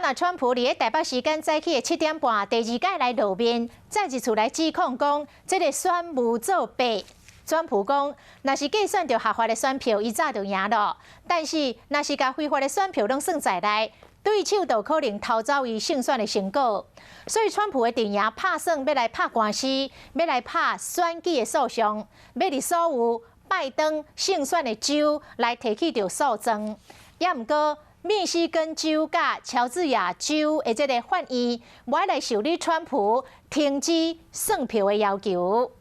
若川普佇咧台北時間早起的7點半，第二擺來露面，再一次來指控講這個選務作弊。川普講，若是計算著合法的選票，伊早就贏囉。但是，若是共非法的選票攏算在內，對手就可能偷走伊勝選的成果。所以，川普的陣營拍算欲來拍官司，欲來拍選舉的訴訟，欲佇所有拜登勝選的州來提起著訴訟。也毋過，密西根州佮喬治亞州的這个法院，無愛來受理川普停止算票的要求。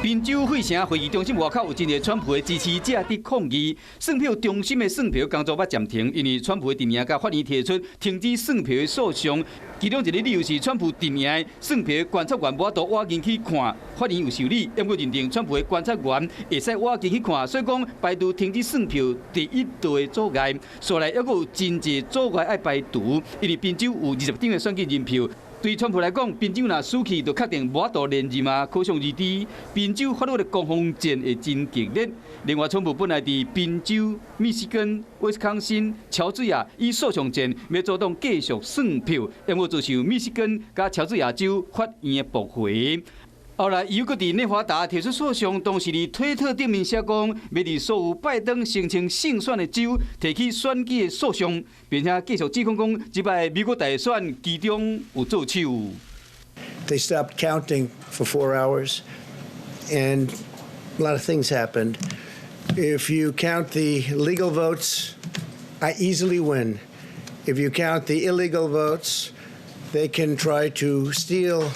賓州費城會議中心外口有真濟川普的支持者佇抗議，算票中心的算票工作欲暫停，因為川普的陣營佮法院提出停止算票的訴訟。其中一個理由是川普陣營的算票觀察員無法度倚近去看，法院有受理，毋過認定川普的觀察員會使倚近去看，所以講排除停止算票第一道的阻礙。紲來猶閣有真濟阻礙愛排除，因為賓州有20張的選舉人票。對川普來講，賓州若輸去，就確定無法度連任啊！可想而知，賓州法律的攻防戰會真激烈。另外，川普本來佇賓州、密西根、威斯康辛、喬治亞以訴訟戰，欲阻擋繼續算票，毋過遭受密西根佮喬治亞州法院的駁回。後來，伊閣佇內華達提出訴訟，當時佇推特頂面寫講，欲佇所有拜登聲稱勝選的州提起選舉的訴訟，並且繼續指控講，這擺美國大選其中有做手。 They stopped counting for 4 hours, and a lot of things happened. If you count the legal votes, I easily win. If you count the illegal votes, they can try to steal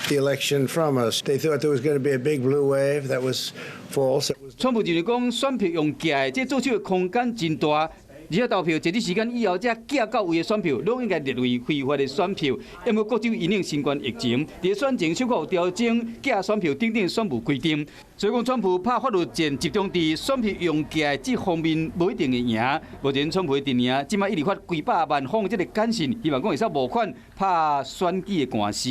the election from us. They thought there was going to be a big blue wave. That was false. 川普就是講選票用寄的，這做手的空間真大。而且投票截止時間以後，才寄到位的選票，攏應該列為非法的選票。因為各州因應新冠疫情，佇選前小可有調整寄選票等等選務規定。所以講，川普拍法律戰集中佇選票用寄的這方面，無一定會贏。目前川普的陣營這擺一直發幾百萬封這个簡訊，希望講會使募款拍選舉的官司。